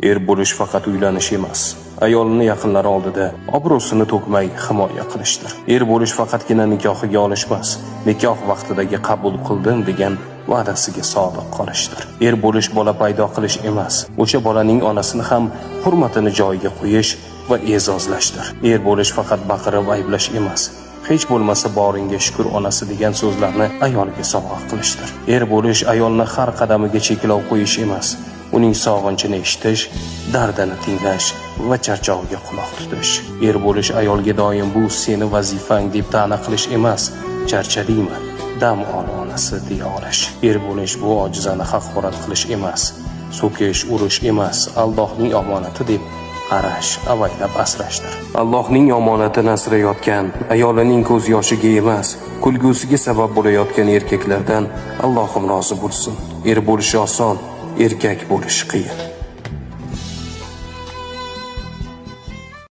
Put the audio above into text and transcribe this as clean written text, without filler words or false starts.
Er bo'lish faqat uylanish emas, ayolini yaqinlari oldida obro'sini to'kmay himoya qilishdir. Er bo'lish faqatgina nikohiga olish emas, nikoh vaqtidagi qabul qildim degan va'dasiga sodiq qolishdir. Er bo'lish bola paydo qilish emas, o'sha bolaning onasini ham hurmatini joyiga qo'yish va e'zozlashdir. Er bo'lish faqat baqirib ayblash emas, hech bo'lmasa boringga shukur onasi degan so'zlarni ayoliga sovg'a qilishdir. Er bo'lish ayolni har qadamiga cheklov qo'yish emas, uning sog'inchini eshitish, dardini tinglash va charchog'iga quloq tutish. Er bo'lish ayolga doim bu seni vazifang deb ta'na qilish emas, charchadingmi, dam ol onasi deya olish. Er bo'lish bu ojizani haqorat qilish emas, so'kish, urish emas, Allohning omonati deb qarash, avaylab asrashdir. Allohning omonatini asrayotgan, ayolining ko'z yoshiga emas, kulgusiga sabab bo'layotgan erkaklardan Allohim rozi bo'lsin. Er bo'lish oson, erkak bo'lish qiyin.